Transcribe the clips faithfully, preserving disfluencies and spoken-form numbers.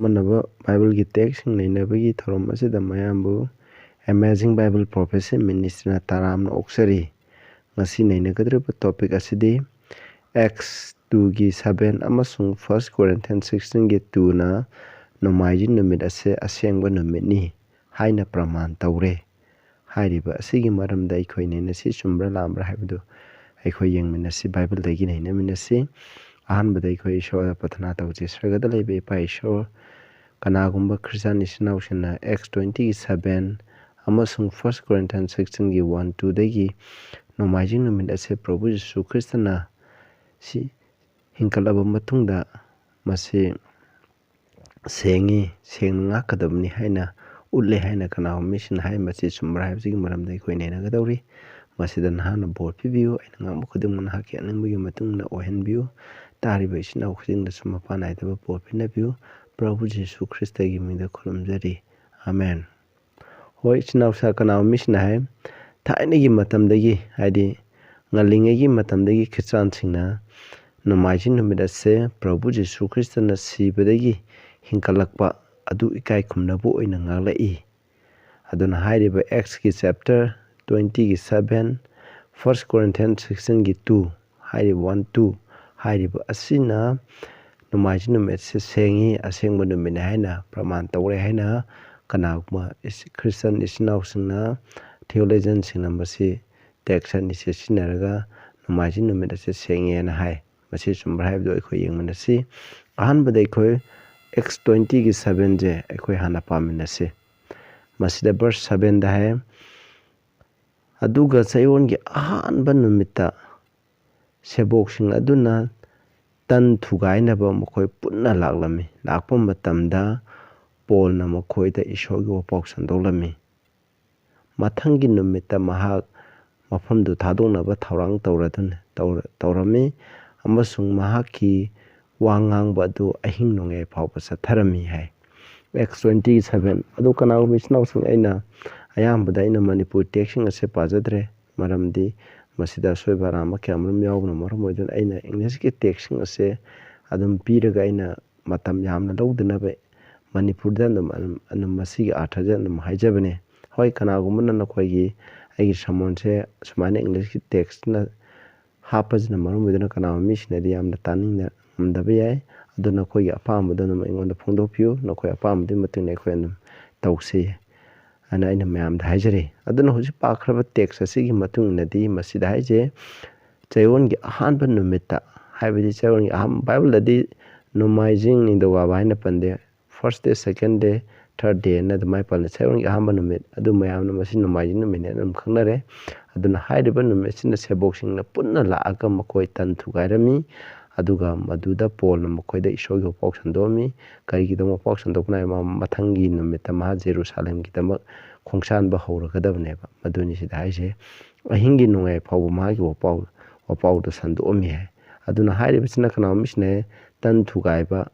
ꯑꯃꯅꯕ ꯕꯥꯏꯕꯜꯒꯤ ꯇꯦꯛꯁꯁꯤꯡ ꯅꯩꯅꯕꯒꯤ ꯊꯧꯔꯝ ꯑꯁꯤꯗ ꯃꯌꯥꯝꯕꯨ Amazing Bible Prophecy Ministryꯅ ꯇꯔꯥꯝꯅ ꯑꯣꯛꯆꯔꯤ꯫ ꯉꯁꯤ ꯅꯩꯅꯒꯗꯧꯔꯤꯕ ꯇꯣꯄꯤꯛ ꯑꯁꯤꯗꯤ Acts twoꯒꯤ seven ꯑꯃꯁꯨꯡ First Corinthians sixteenꯒꯤ twoꯅ ꯅꯣꯡꯃꯥꯏꯖꯤꯡ ꯅꯨꯃꯤꯠ ꯑꯁꯤ ꯑꯁꯦꯡꯕ ꯅꯨꯃꯤꯠꯅꯤ ꯍꯥꯏꯅ ꯄ꯭ꯔꯃꯥꯟ ꯇꯧꯔꯦ ꯍꯥꯏꯔꯤꯕ ꯑꯁꯤꯒꯤ ꯃꯔꯝꯗ ꯑꯩꯈꯣꯏ ꯅꯩꯅꯁꯤ꯫ ꯆꯨꯝꯕ꯭ꯔꯥ ꯂꯥꯟꯕ꯭ꯔꯥ ꯍꯥꯏꯕꯗꯨ ꯑꯩꯈꯣꯏ ꯌꯦꯡꯃꯤꯟꯅꯁꯤ, ꯕꯥꯏꯕꯜꯗꯒꯤ ꯅꯩꯅꯃꯤꯟꯅꯁꯤ꯫ ꯑꯍꯥꯟꯕꯗ ꯑꯩꯈꯣꯏ ꯏꯁꯣꯔꯗ ꯄ꯭ꯔꯊꯅꯥ ꯇꯧꯁꯤ꯫ ꯁ꯭ꯋꯔꯒꯗ ꯂꯩꯕ ꯏꯄꯥ ꯏꯁꯣꯔ, ꯀꯅꯥꯒꯨꯝꯕ ꯈ꯭ꯔꯤꯁꯇꯥꯟ ꯏꯆꯤꯟ ꯏꯅꯥꯎꯁꯤꯡꯅ Acts twentyꯒꯤ seven ꯑꯃꯁꯨꯡ First Corinthians sixteenꯒꯤ one twoꯗꯒꯤ ꯅꯣꯡꯃꯥꯏꯖꯤꯡ ꯅꯨꯃꯤꯠ ꯑꯁꯦ ꯄ꯭ꯔꯚꯨ ꯖꯤꯁꯨ ꯈ꯭ꯔꯤꯁꯇꯅ ꯁꯤ ꯍꯤꯡꯒꯠꯂꯕ ꯃꯇꯨꯡꯗ ꯃꯁꯤ ꯁꯦꯡꯉꯤ, ꯁꯦꯡꯅ ꯉꯥꯛꯀꯗꯕꯅꯤ ꯍꯥꯏꯅ ꯎꯠꯂꯦ ꯍꯥꯏꯅ ꯀꯅꯥꯒꯨꯝꯕ ꯃꯤꯁꯤꯡꯅ ꯍꯥꯏ꯫ ꯃꯁꯤ ꯆꯨꯝꯕ꯭ꯔꯥ ꯍꯥꯏꯕꯁꯤꯒꯤ ꯃꯔꯝꯗ ꯑꯩꯈꯣꯏ ꯅꯩꯅꯒꯗꯧꯔꯤ꯫ ꯃꯁꯤꯗ ꯅꯍꯥꯛꯅ ꯕꯣꯔ ꯄꯤꯕꯤꯌꯨ꯫ ꯑꯩꯅ ꯉꯥꯡꯕ ꯈꯨꯗꯤꯡꯃꯛ ꯅꯍꯥꯛꯀꯤ ꯑꯅꯤꯡꯕꯒꯤ ꯃꯇꯨꯡ ꯏꯟꯅ ꯑꯣꯏꯍꯟꯕꯤꯌꯨ꯫ ꯇꯥꯔꯤꯕ ꯏꯆꯤꯟ ꯏꯅꯥꯎ ꯈꯨꯗꯤꯡꯗꯁꯨ ꯃꯄꯥ ꯅꯥꯏꯗꯕ ꯕꯣꯔ ꯄꯤꯅꯕꯤꯌꯨ꯫ ꯄ꯭ꯔꯚꯨ ꯖꯤꯁꯨ ꯈ꯭ꯔꯤꯁꯇꯒꯤ ꯃꯤꯡꯗ ꯈꯨꯔꯨꯝꯖꯔꯤ꯫ ꯑꯥꯃꯦꯟ꯫ ꯍꯣꯏ, ꯏꯆꯤꯟ ꯏꯅꯥꯎꯁꯥ ꯀꯅꯥꯒꯨꯝꯕ ꯃꯤꯁꯤꯡꯅ ꯍꯥꯏ, ꯊꯥꯏꯅꯒꯤ ꯃꯇꯝꯗꯒꯤ, ꯍꯥꯏꯗꯤ ꯉꯜꯂꯤꯉꯩꯒꯤ ꯃꯇꯝꯗꯒꯤ ꯈ꯭ꯔꯤꯁꯇꯥꯟꯁꯤꯡꯅ ꯅꯣꯡꯃꯥꯏꯖꯤꯡ ꯅꯨꯃꯤꯠ ꯑꯁꯦ ꯄ꯭ꯔꯚꯨ ꯖꯤꯁꯨ ꯈ꯭ꯔꯤꯁꯇꯅ ꯁꯤꯕꯗꯒꯤ ꯍꯤꯡꯒꯠꯂꯛꯄ ꯑꯗꯨ ꯏꯀꯥꯏ ꯈꯨꯝꯅꯕ ꯑꯣꯏꯅ ꯉꯥꯛꯂꯛꯏ꯫ ꯑꯗꯨꯅ ꯍꯥꯏꯔꯤꯕ Actsꯀꯤ chapter twentyꯒꯤ seven, First Corinthians sixteenꯒꯤ two ꯍꯥꯏꯔꯤꯕ one two ꯍꯥꯏꯔꯤꯕ ꯑꯁꯤꯅ ꯅꯣꯡꯃꯥꯏꯖꯤꯡ ꯅꯨꯃꯤꯠꯁꯦ ꯁꯦꯡꯉꯤ, ꯑꯁꯦꯡꯕ ꯅꯨꯃꯤꯠꯅꯤ ꯍꯥꯏꯅ ꯄ꯭ꯔꯃꯥꯟ ꯇꯧꯔꯦ ꯍꯥꯏꯅ ꯀꯅꯥꯒꯨꯝꯕ ꯏꯁ-, ꯈ꯭ꯔꯤꯁꯇꯟ ꯏꯆꯤꯟ ꯏꯅꯥꯎꯁꯤꯡꯅ, theologianꯁꯤꯡꯅ ꯃꯁꯤ text ꯑꯅꯤꯁꯦ ꯁꯤꯖꯤꯟꯅꯔꯒ ꯅꯣꯡꯃꯥꯏꯖꯤꯡ ꯅꯨꯃꯤꯠ ꯑꯁꯦ ꯁꯦꯡꯉꯦꯅ ꯍꯥꯏ꯫ ꯃꯁꯤ ꯆꯨꯝꯕ꯭ꯔꯥ ꯍꯥꯏꯕꯗꯨ ꯑꯩꯈꯣꯏ ꯌꯦꯡꯃꯤꯟꯅꯁꯤ꯫ ꯑꯍꯥꯟꯕꯗ ꯑꯩꯈꯣꯏ Acts twentyꯒꯤ sevenꯁꯦ ꯑꯩꯈꯣꯏ ꯍꯥꯟꯅ ꯄꯥꯃꯤꯟꯅꯁꯤ꯫ ꯃꯁꯤꯗ verse sevenꯗ ꯍꯥꯏ, "ꯑꯗꯨꯒ ꯆꯌꯣꯜꯒꯤ ꯑꯍꯥꯟꯕ ꯅꯨꯃꯤꯠꯇ ꯁꯦꯕꯣꯛꯁꯤꯡ ꯑꯗꯨꯅ ꯇꯟ ꯊꯨꯒꯥꯏꯅꯕ ꯃꯈꯣꯏ ꯄꯨꯟꯅ ꯂꯥꯛꯂꯝꯃꯤ꯫ ꯂꯥꯛꯄ ꯃꯇꯝꯗ ꯄꯣꯜꯅ ꯃꯈꯣꯏꯗ ꯏꯁꯣꯔꯒꯤ ꯋꯥꯄꯥꯎ ꯁꯟꯗꯣꯛꯂꯝꯃꯤ꯫ ꯃꯊꯪꯒꯤ ꯅꯨꯃꯤꯠꯇ ꯃꯍꯥꯛ ꯃꯐꯝꯗꯨ ꯊꯥꯗꯣꯛꯅꯕ ꯊꯧꯔꯥꯡ ꯇꯧꯔꯗꯨꯅ, ꯇꯧꯔ-, ꯇꯧꯔꯝꯃꯤ ꯑꯃꯁꯨꯡ ꯃꯍꯥꯛꯀꯤ ꯋꯥ ꯉꯥꯡꯕ ꯑꯗꯨ ꯑꯍꯤꯡ ꯅꯣꯡꯌꯥꯏ ꯐꯥꯎꯕ ꯆꯠꯊꯔꯝꯃꯤ" ꯍꯥꯏ꯫ Acts twenty seven꯫ ꯑꯗꯨ ꯀꯅꯥꯒꯨꯝꯕ ꯏꯆꯤꯟ ꯏꯅꯥꯎꯁꯤꯡ, ꯑꯩꯅ ꯑꯌꯥꯝꯕꯗ ꯑꯩꯅ ꯃꯅꯤꯄꯨꯔ text ꯁꯤꯡ ꯑꯁꯦ ꯄꯥꯖꯗ꯭ꯔꯦ, ꯃꯔꯝꯗꯤ ꯃꯁꯤꯗ ꯑꯁꯣꯏꯕ ꯑꯔꯥꯟꯕ ꯀꯌꯥ ꯃꯔꯨꯝ ꯌꯥꯎꯕꯅ ꯃꯔꯝ ꯑꯣꯏꯗꯨꯅ ꯑꯩꯅ English ꯀꯤ text ꯁꯤꯡ ꯑꯁꯦ ꯑꯗꯨꯝ ꯄꯤꯔꯒ ꯑꯩꯅ ꯃꯇꯝ ꯌꯥꯝꯅ ꯂꯧꯗꯅꯕ ꯃꯅꯤꯄꯨꯔꯗ ꯑꯗꯨꯝ, ꯑꯗꯨꯝ, ꯑꯗꯨꯝ ꯃꯁꯤꯒꯤ ꯑꯥꯔꯊꯁꯦ ꯑꯗꯨꯝ ꯍꯥꯏꯖꯕꯅꯦ꯫ ꯍꯣꯏ, ꯀꯅꯥꯒꯨꯝꯕꯅ ꯅꯈꯣꯏꯒꯤ ꯑꯩꯒꯤ ꯁꯃꯣꯟꯁꯦ ꯁꯨꯃꯥꯏꯅ ꯏꯪꯂꯤꯁꯀꯤ ꯇꯦꯛꯁꯅ ꯍꯥꯞꯄꯁꯤꯅ ꯃꯔꯝ ꯑꯣꯏꯗꯨꯅ ꯀꯅꯥꯒꯨꯝꯕ ꯃꯤꯁꯤꯡꯅꯗꯤ ꯌꯥꯝꯅ ꯇꯥꯅꯤꯡꯅ ꯉꯝꯗꯕ ꯌꯥꯏ꯫ ꯑꯗꯨ ꯅꯈꯣꯏꯒꯤ ꯑꯄꯥꯝꯕꯗꯣ ꯑꯗꯨꯝ ꯑꯩꯉꯣꯟꯗ ꯐꯣꯡꯗꯣꯛꯄꯤꯌꯨ꯫ ꯅꯈꯣꯏ ꯑꯄꯥꯝꯕꯗꯨꯒꯤ ꯃꯇꯨꯡ ꯏꯟꯅ ꯑꯩꯈꯣꯏ ꯑꯗꯨꯝ ꯇꯧꯁꯤ ꯍꯥꯏꯅ ꯑꯩꯅ ꯃꯌꯥꯝꯗ ꯍꯥꯏꯖꯔꯤ꯫ ꯑꯗꯨꯅ ꯍꯧꯖꯤꯛ ꯄꯥꯈ꯭ꯔꯕ ꯇꯦꯛꯁ ꯑꯁꯤꯒꯤ ꯃꯇꯨꯡ ꯏꯟꯅꯗꯤ ꯃꯁꯤꯗ ꯍꯥꯏꯁꯦ, ꯆꯌꯣꯜꯒꯤ ꯑꯍꯥꯟꯕ ꯅꯨꯃꯤꯠꯇ, ꯍꯥꯏꯕꯗꯤ ꯆꯌꯣꯜꯒꯤ ꯑꯍꯥꯟꯕ, ꯕꯥꯏꯕꯜꯗꯗꯤ ꯅꯣꯡꯃꯥꯏꯖꯤꯡ, ꯅꯤꯡꯊꯧꯀꯥꯕ ꯍꯥꯏꯅ ꯄꯟꯗꯦ, first day, second day, third day ꯍꯥꯏꯅ ꯑꯗꯨꯃꯥꯏꯅ ꯄꯜꯂꯦ꯫ ꯆꯌꯣꯜꯒꯤ ꯑꯍꯥꯟꯕ ꯅꯨꯃꯤꯠ ꯑꯗꯨ ꯃꯌꯥꯝꯅ ꯃꯁꯤ ꯅꯣꯡꯃꯥꯏꯖꯤꯡ ꯅꯨꯃꯤꯠꯅꯦꯅ ꯑꯗꯨꯝ ꯈꯪꯅꯔꯦ꯫ ꯑꯗꯨꯅ ꯍꯥꯏꯔꯤꯕ ꯅꯨꯃꯤꯠꯁꯤꯅ ꯁꯦꯕꯣꯛꯁꯤꯡꯅ ꯄꯨꯟꯅ ꯂꯥꯛꯑꯒ ꯃꯈꯣꯏ ꯇꯟ ꯊꯨꯒꯥꯏꯔꯝꯃꯤ꯫ ꯑꯗꯨꯒ ꯃꯗꯨꯗ ꯄꯣꯜꯅ ꯃꯈꯣꯏꯗ ꯏꯁꯣꯔꯒꯤ ꯋꯥꯄꯥꯎ ꯁꯟꯗꯣꯛꯑꯝꯃꯤ꯫ ꯀꯔꯤꯒꯤꯗꯃꯛ ꯋꯥꯄꯥꯎ ꯁꯟꯗꯣꯛꯄꯅꯣ ꯍꯥꯏꯕ, ꯃꯊꯪꯒꯤ ꯅꯨꯃꯤꯠꯇ ꯃꯍꯥꯛ ꯖꯦꯔꯨꯁꯥꯂꯦꯝꯒꯤꯗꯃꯛ ꯈꯣꯡꯁꯥꯟꯕ ꯍꯧꯔꯒꯗꯕꯅꯦꯕ꯫ ꯃꯗꯨꯅꯤ ꯁꯤꯗ ꯍꯥꯏꯁꯦ꯫ ꯑꯍꯤꯡꯒꯤ ꯅꯣꯡꯌꯥꯏ ꯐꯥꯎꯕ ꯃꯍꯥꯛꯀꯤ ꯋꯥꯄꯥꯎ, ꯋꯥꯄꯥꯎꯗꯣ ꯁꯟꯗꯣꯛꯑꯝꯃꯤ ꯍꯥꯏ꯫ ꯑꯗꯨꯅ ꯍꯥꯏꯔꯤꯕꯁꯤꯅ ꯀꯅꯥꯒꯨꯝꯕꯁꯤꯅ ꯇꯟ ꯊꯨꯒꯥꯏꯕ,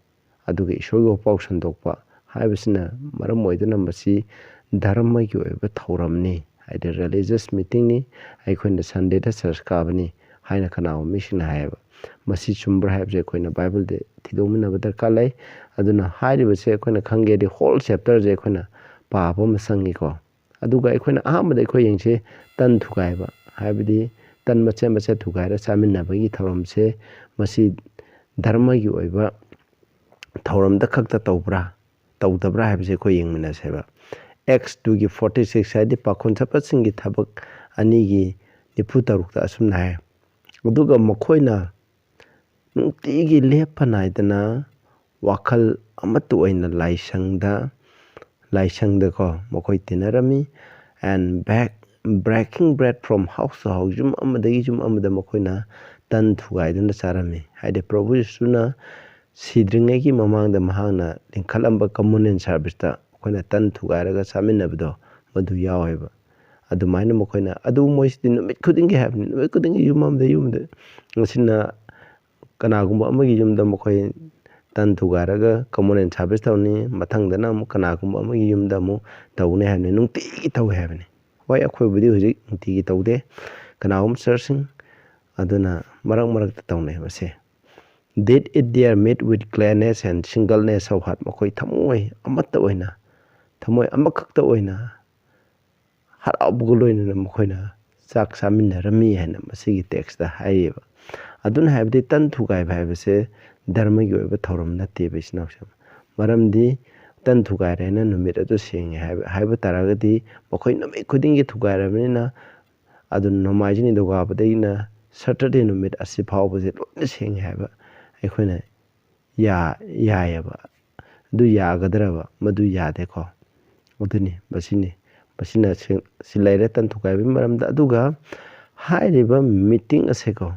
ꯑꯗꯨꯒ ꯏꯁꯣꯔꯒꯤ ꯋꯥꯄꯥꯎ ꯁꯟꯗꯣꯛꯄ ꯍꯥꯏꯕꯁꯤꯅ ꯃꯔꯝ ꯑꯣꯏꯗꯨꯅ ꯃꯁꯤ ꯙꯔꯃꯒꯤ ꯑꯣꯏꯕ ꯊꯧꯔꯝꯅꯤ, ꯍꯥꯏꯗꯤ religious meetingꯅꯤ, ꯑꯩꯈꯣꯏꯅ Sundayꯗ church ꯀꯥꯕꯅꯤ ꯍꯥꯏꯅ ꯀꯅꯥꯒꯨꯝꯕ ꯃꯤꯁꯤꯡꯅ ꯍꯥꯏꯌꯦꯕ꯫ ꯃꯁꯤ ꯆꯨꯝꯕ꯭ꯔꯥ ꯍꯥꯏꯕꯁꯦ ꯑꯩꯈꯣꯏꯅ ꯕꯥꯏꯕꯜꯗ ꯊꯤꯗꯣꯛꯃꯤꯟꯅꯕ ꯗꯔꯀꯥꯔ ꯂꯩ꯫ ꯑꯗꯨꯅ ꯍꯥꯏꯔꯤꯕꯁꯦ ꯑꯩꯈꯣꯏꯅ ꯈꯪꯒꯦꯗꯤ whole chapterꯁꯦ ꯑꯩꯈꯣꯏꯅ ꯄꯥꯕ ꯑꯃ ꯆꯪꯉꯤꯀꯣ꯫ ꯑꯗꯨꯒ ꯑꯩꯈꯣꯏꯅ ꯑꯍꯥꯟꯕꯗ ꯑꯩꯈꯣꯏ ꯌꯦꯡꯁꯦ, ꯇꯟ ꯊꯨꯒꯥꯏꯕ, ꯍꯥꯏꯕꯗꯤ ꯇꯟ ꯃꯆꯦꯠ ꯃꯆꯦꯠ ꯊꯨꯒꯥꯏꯔ ꯆꯥꯃꯤꯟꯅꯕꯒꯤ ꯊꯧꯔꯝꯁꯦ, ꯃꯁꯤ ꯙꯔꯃꯒꯤ ꯑꯣꯏꯕ ꯊꯧꯔꯝꯗ ꯈꯛꯇ ꯇꯧꯕ꯭ꯔꯥ, ꯇꯧꯗꯕ꯭ꯔꯥ ꯍꯥꯏꯕꯁꯦ ꯑꯩꯈꯣꯏ ꯌꯦꯡꯃꯤꯟꯅꯁꯦꯕ꯫ Acts twoꯒꯤ forty six ꯍꯥꯏꯗꯤ ꯄꯥꯈꯣꯟ ꯆꯠꯄꯁꯤꯡꯒꯤ ꯊꯕꯛ ꯑꯅꯤꯒꯤ ꯅꯤꯐꯨ ꯇꯔꯨꯛꯇ ꯑꯁꯨꯝꯅ ꯍꯥꯏ, ꯑꯗꯨꯒ ꯃꯈꯣꯏꯅ ꯅꯨꯡꯇꯤꯒꯤ ꯂꯦꯞꯄ ꯅꯥꯏꯗꯅ ꯋꯥꯈꯜ ꯑꯃꯠꯇ ꯑꯣꯏꯅ ꯂꯥꯏꯁꯪꯗ, ꯂꯥꯏꯁꯪꯗꯀꯣ ꯃꯈꯣꯏ ꯇꯤꯟꯅꯔꯝꯃꯤ꯫ And back, breaking bread from house to house, ꯌꯨꯝ ꯑꯃꯗꯒꯤ ꯌꯨꯝ ꯑꯃꯗ ꯃꯈꯣꯏꯅ ꯇꯟ ꯊꯨꯒꯥꯏꯗꯨꯅ ꯆꯥꯔꯝꯃꯤ꯫ ꯍꯥꯏꯗꯤ ꯄ꯭ꯔꯚꯨ ꯌꯤꯁꯨꯅ ꯁꯤꯗ꯭ꯔꯤꯉꯩꯒꯤ ꯃꯃꯥꯡꯗ ꯃꯍꯥꯛꯅ ꯂꯤꯡꯈꯠꯂꯝꯕ communion serviceꯇ ꯑꯩꯈꯣꯏꯅ ꯇꯟ ꯊꯨꯒꯥꯏꯔꯒ ꯆꯥꯃꯤꯟꯅꯕꯗꯣ ꯃꯗꯨ ꯌꯥꯎꯋꯦꯕ꯫ ꯑꯗꯨꯃꯥꯏꯅ ꯃꯈꯣꯏꯅ, ꯑꯗꯨ ꯃꯣꯏꯁꯤꯗꯤ ꯅꯨꯃꯤꯠ ꯈꯨꯗꯤꯡꯒꯤ ꯍꯥꯏꯕꯅꯤ, ꯅꯨꯃꯤꯠ ꯈꯨꯗꯤꯡꯒꯤ ꯌꯨꯝ ꯑꯃꯗ ꯌꯨꯝꯗ, ꯉꯁꯤꯅ ꯀꯅꯥꯒꯨꯝꯕ ꯑꯃꯒꯤ ꯌꯨꯝꯗ ꯃꯈꯣꯏ ꯇꯟ ꯊꯨꯒꯥꯏꯔꯒ communion service ꯇꯧꯅꯤ, ꯃꯊꯪꯗꯅ ꯑꯃꯨꯛ ꯀꯅꯥꯒꯨꯝꯕ ꯑꯃꯒꯤ ꯌꯨꯝꯗ ꯑꯃꯨꯛ ꯇꯧꯅꯤ ꯍꯥꯏꯕꯅꯤ, ꯅꯨꯡꯇꯤꯒꯤ ꯇꯧꯏ ꯍꯥꯏꯕꯅꯤ꯫ ꯍꯣꯏ, ꯑꯩꯈꯣꯏꯕꯨꯗꯤ ꯍꯧꯖꯤꯛ ꯅꯨꯡꯇꯤꯒꯤ ꯇꯧꯗꯦ, ꯀꯅꯥꯒꯨꯝꯕ churchꯁꯤꯡ ꯑꯗꯨꯅ ꯃꯔꯛ ꯃꯔꯛꯇ ꯇꯧꯅꯩ ꯃꯁꯦ꯫ They eat their meat with gladness and singleness of heart. ꯃꯈꯣꯏ ꯊꯃꯣꯏ ꯑꯃꯠꯇ ꯑꯣꯏꯅ, ꯊꯃꯣꯏ ꯑꯃꯈꯛꯇ ꯑꯣꯏꯅ ꯍꯔꯥꯎꯕꯒ ꯂꯣꯏꯅꯅ ꯃꯈꯣꯏꯅ ꯆꯥꯛ ꯆꯥꯃꯤꯟꯅꯔꯝꯃꯤ ꯍꯥꯏꯅ ꯃꯁꯤꯒꯤ ꯇꯦꯛꯁꯇ ꯍꯥꯏꯔꯤꯕ꯫ ꯑꯗꯨꯅ ꯍꯥꯏꯕꯗꯤ ꯇꯟ ꯊꯨꯒꯥꯏꯕ ꯍꯥꯏꯕꯁꯦ ꯙꯔꯃꯒꯤ ꯑꯣꯏꯕ ꯊꯧꯔꯝ ꯅꯠꯇꯦꯕ, ꯏꯆꯤꯟ ꯏꯅꯥꯎꯁꯤꯡ꯫ ꯃꯔꯝꯗꯤ ꯇꯟ ꯊꯨꯒꯥꯏꯔꯦꯅ ꯅꯨꯃꯤꯠ ꯑꯗꯨ ꯁꯦꯡꯉꯦ ꯍꯥꯏꯕ, ꯍꯥꯏꯕ ꯇꯥꯔꯒꯗꯤ ꯃꯈꯣꯏ ꯅꯨꯃꯤꯠ ꯈꯨꯗꯤꯡꯒꯤ ꯊꯨꯒꯥꯏꯔꯕꯅꯤꯅ, ꯑꯗꯨꯅ ꯅꯣꯡꯃꯥꯏꯖꯤꯡ ꯅꯤꯡꯊꯧꯀꯥꯕꯗꯒꯤꯅ ꯁꯇꯔꯗꯦ ꯅꯨꯃꯤꯠ ꯑꯁꯤ ꯐꯥꯎꯕꯁꯦ ꯂꯣꯏꯅ ꯁꯦꯡꯉꯦ ꯍꯥꯏꯕ ꯑꯩꯈꯣꯏꯅ ꯌꯥ-, ꯌꯥꯏꯑꯕ꯫ ꯑꯗꯨ ꯌꯥꯒꯗ꯭ꯔꯕ? ꯃꯗꯨ ꯌꯥꯗꯦꯀꯣ꯫ ꯑꯗꯨꯅꯤ, ꯃꯁꯤꯅꯤ, ꯃꯁꯤꯅ ꯁꯤ, ꯁꯤ ꯂꯩꯔꯦ ꯇꯟ ꯊꯨꯒꯥꯏꯕꯒꯤ ꯃꯔꯝꯗ꯫ ꯑꯗꯨꯒ ꯍꯥꯏꯔꯤꯕ ꯃꯤꯇꯤꯡ ꯑꯁꯦꯀꯣ,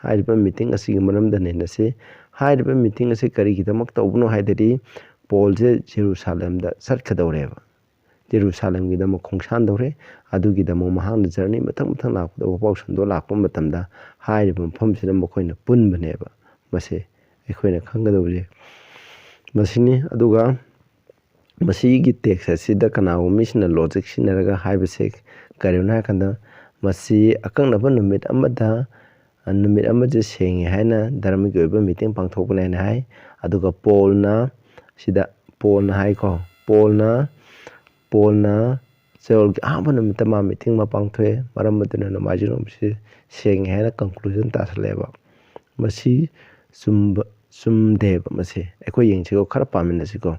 ꯍꯥꯏꯔꯤꯕ ꯃꯤꯇꯤꯡ ꯑꯁꯤꯒꯤ ꯃꯔꯝꯗ ꯅꯩꯅꯁꯤ꯫ ꯍꯥꯏꯔꯤꯕ ꯃꯤꯇꯤꯡ ꯑꯁꯤ ꯀꯔꯤꯒꯤꯗꯃꯛ ꯇꯧꯕꯅꯣ ꯍꯥꯏꯗꯗꯤ, ꯄꯣꯜꯁꯦ ꯖꯦꯔꯨꯁꯥꯂꯦꯝꯗ ꯆꯠꯀꯗꯧꯔꯦꯕ꯫ ꯖꯦꯔꯨꯁꯥꯂꯦꯝꯒꯤꯗꯃꯛ ꯈꯣꯡꯁꯥꯟꯗꯧꯔꯦ꯫ ꯑꯗꯨꯒꯤꯗꯃꯛ ꯃꯍꯥꯛꯅ ꯖꯔꯅꯤ ꯃꯊꯪ ꯃꯊꯪ ꯂꯥꯛꯄꯗ, ꯋꯥꯄꯥꯎ ꯁꯟꯗꯣꯛ ꯂꯥꯛꯄ ꯃꯇꯝꯗ ꯍꯥꯏꯔꯤꯕ ꯃꯐꯝꯁꯤꯗ ꯃꯈꯣꯏꯅ ꯄꯨꯟꯕꯅꯦꯕ꯫ ꯃꯁꯤ ꯑꯩꯈꯣꯏꯅ ꯈꯪꯒꯗꯧꯕꯁꯦ ꯃꯁꯤꯅꯤ꯫ ꯑꯗꯨꯒ ꯃꯁꯤꯒꯤ ꯇꯦꯛꯁ ꯑꯁꯤꯗ ꯀꯅꯥꯒꯨꯝꯕ ꯃꯤꯁꯤꯡꯅ ꯂꯣꯖꯤꯛ ꯁꯤꯖꯤꯟꯅꯔꯒ ꯍꯥꯏꯕꯁꯦ ꯀꯔꯤꯅꯣ ꯍꯥꯏꯔꯀꯥꯟꯗ, ꯃꯁꯤ ꯑꯀꯛꯅꯕ ꯅꯨꯃꯤꯠ ꯑꯃꯗ, ꯅꯨꯃꯤꯠ ꯑꯃꯁꯦ ꯁꯦꯡꯉꯦ ꯍꯥꯏꯅ ꯙꯔꯃꯒꯤ ꯑꯣꯏꯕ ꯃꯤꯇꯤꯡ ꯄꯥꯡꯊꯣꯛꯄꯅꯦ ꯍꯥꯏꯅ ꯍꯥꯏ꯫ ꯑꯗꯨꯒ ꯄꯣꯜꯅ, ꯁꯤꯗ ꯄꯣꯜꯅ ꯍꯥꯏꯀꯣ, ꯄꯣꯜꯅ, ꯄꯣꯜꯅ ꯆꯌꯣꯜꯒꯤ ꯑꯍꯥꯟꯕ ꯅꯨꯃꯤꯠꯇ ꯃꯥ ꯃꯤꯇꯤꯡ ꯑꯃ ꯄꯥꯡꯊꯣꯛꯑꯦ꯫ ꯃꯔꯝ ꯑꯗꯨꯅ ꯅꯣꯡꯃꯥꯏꯖꯤꯡ ꯅꯨꯃꯤꯠꯁꯤ ꯁꯦꯡꯉꯦ ꯍꯥꯏꯅ ꯀꯟꯀ꯭ꯂꯨꯖꯟ ꯇꯥꯁꯜꯂꯛꯑꯦꯕ꯫ ꯃꯁꯤ ꯆꯨꯝꯕ, ꯆꯨꯝꯗꯦꯕ꯫ ꯃꯁꯤ ꯑꯩꯈꯣꯏ ꯌꯦꯡꯁꯤꯀꯣ, ꯈꯔ ꯄꯥꯃꯤꯟꯅꯁꯤꯀꯣ꯫